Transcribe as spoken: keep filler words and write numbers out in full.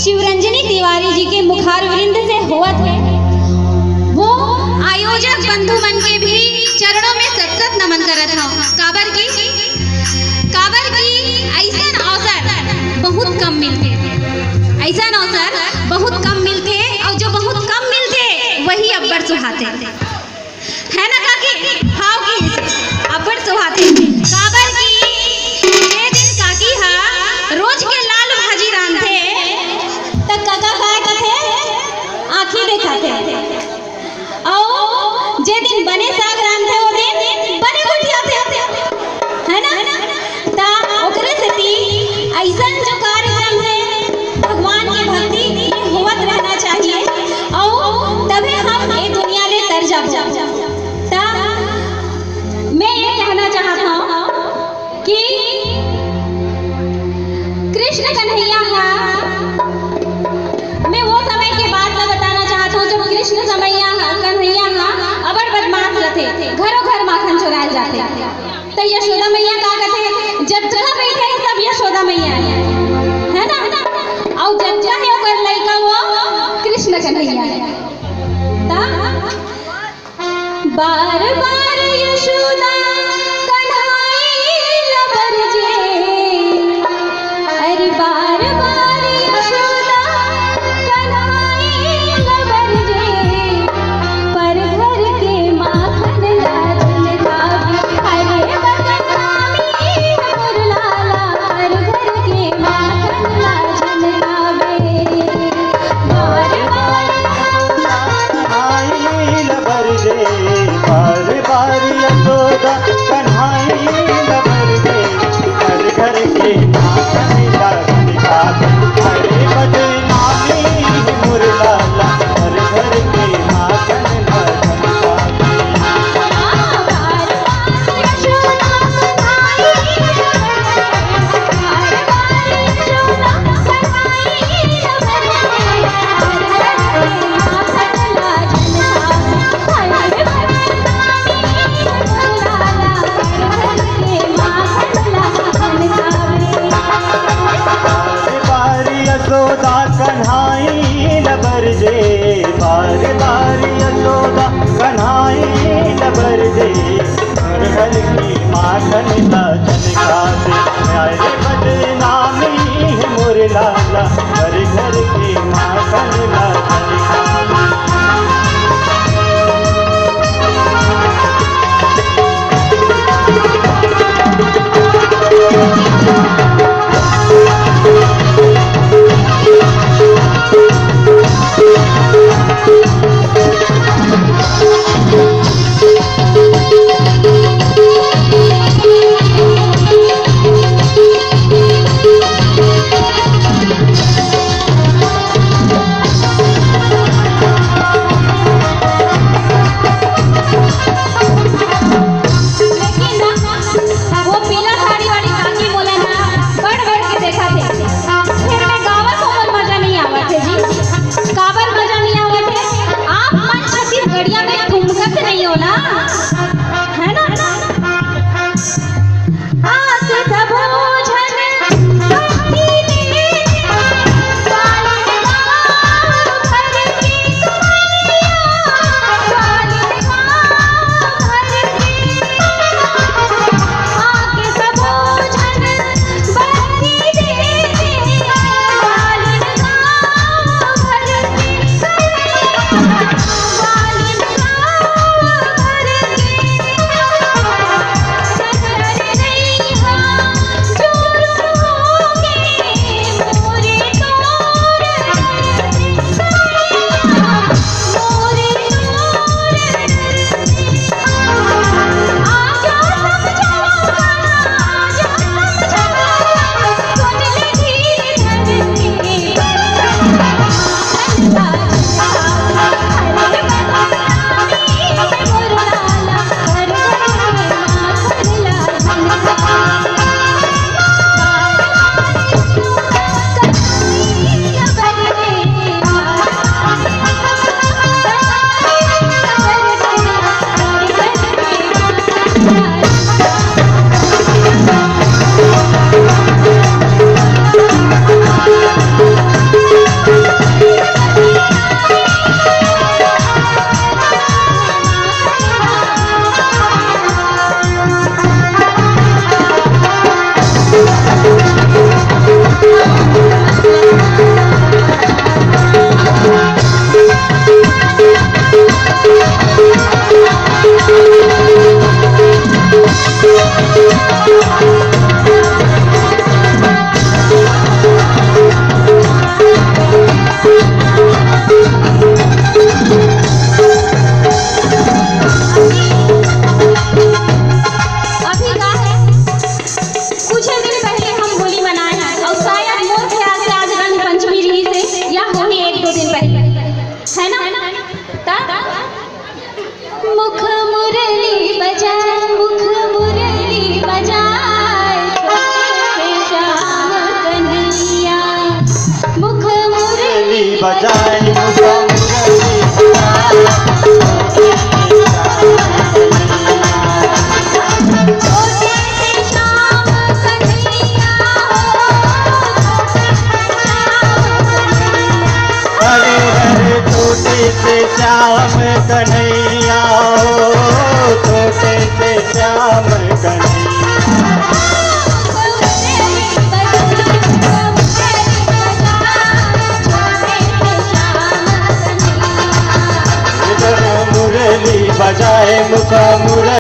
शिवरंजनी तिवारी जी के मुखार वृंद से होवत हे, वो आयोजक बंधु मन के भी चरणों में सत सत नमन करत हव। काबर की, काबर की अइसन अवसर बहुत कम मिलथे, अइसन अवसर बहुत कम मिलथे, अउ जो बहुत कम मिलथे, वही अब्बड़ सुहाथे। है ना काकी? हाव की अब्बड़ सुहाथे। काबर की जे दिन काकी हा रोज के लाल भाजी रांधथे, त कका काय कथे? आँखी देखाथे। अउ जे दिन बने साग रांधथे, ओ दिन बने गोठियाथे। है ना? त ओकरे सेती अइसन जो कार्यक्रम हे, भगवान के भक्ति में होवत रहना चाहिए, अउ तभे हम ए दुनिया ले तर जाबो। त मैं ये कहना चाहत हूँ कि कृष्ण कन्हैया हा, मैं वो समय के बात ला बताना चाहत हूँ, जब कृष्ण समैया हा, कन्हैया हा, अबड़ बदमाश रथे, घरों घर माखन चुराए जाथे। त यशोदा मैया का कथे, "जतका बइठे हे सब यशोदा मैया हे," है ना? अउ जतका हे ओकर लइका वो कृष्ण कन्हैया हे। त बार बार यशोदा कन्हाई लबर जे, अरे बार बार यशोदा कन्हाई लबर जे, पर घर के माखन लाजन खावे। अरे बदनामी मोर लाला, पर घर के माखन लाजन खावे। बार बार आई लबर जे, बार बार यशोदा कन्हाई लबर जे, घर घर के माखन लाजन खावे। अरे बदनामी मोर लाला, घर घर के माखन लाजन खावे। बार बार यशोदा कन्हाई लबर जे, बार बार यशोदा कन्हाई लबर जे, घर घर के माखन लाजन खावे। अरे बदनामी मोर लाला, घर घर के माखन लाजन खावे। बजाए मुखा मुरली। अरे अरे छोटे से श्याम कन्हैया हो, छोटे से श्याम कन्हैया। मुरली बजाए मुखा मुरली।